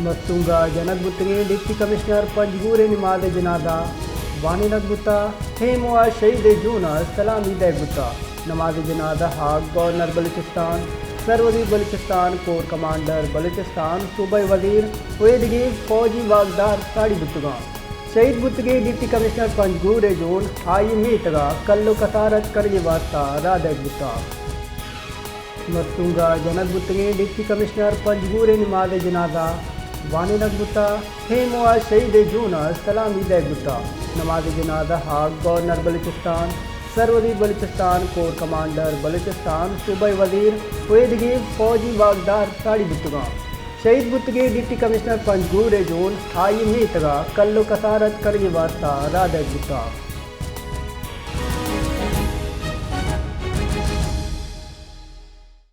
مستونگ ءَ جنگ بوتگیں ڈپٹی کمشنر پنجگور ءِ نماز جنازہ وانینگ بوتگ۔ ہیمو ءَ شہید ءِ جون ءَ سلامی دئیگ بوتگ۔ نماز جنازہ ءَ گورنر بلوچستان، سروزیر بلوچستان، کور کمانڈر بلوچستان، صوبائی وزیر ءُ ایدگہ فوجی واکدار ساڑی بوتگ اَنت۔ شہید بوتگیں ڈپٹی کمشنر پنجگور ءِ جون آئی ءِ میتگ ءَ کل ءُ کسارت کنگ ءِ واستہ راہ دئیگ بوتگ۔ مستونگ ءَ جنگ بوتگیں ڈپٹی کمشنر پنجگور ءِ نماز جنازہ وانینگ بوتگ۔ ہیمو ءَ شہید ءِ جون ءَ سلامی دئیگ بوتگ۔ نماز جنازہ ءَ گورنر بلوچستان، سروزیر بلوچستان، کور کمانڈر بلوچستان، صوبائی وزیر ءُ ایدگہ فوجی واکدار ساڑی بوتگ اَنت۔ شہید بوتگیں ڈپٹی کمشنر پنجگور ءِ جون آئی ءِ میتگ ءَ کل ءُ کسارت کنگ ءِ واستہ راہ دئیگ بوتگ۔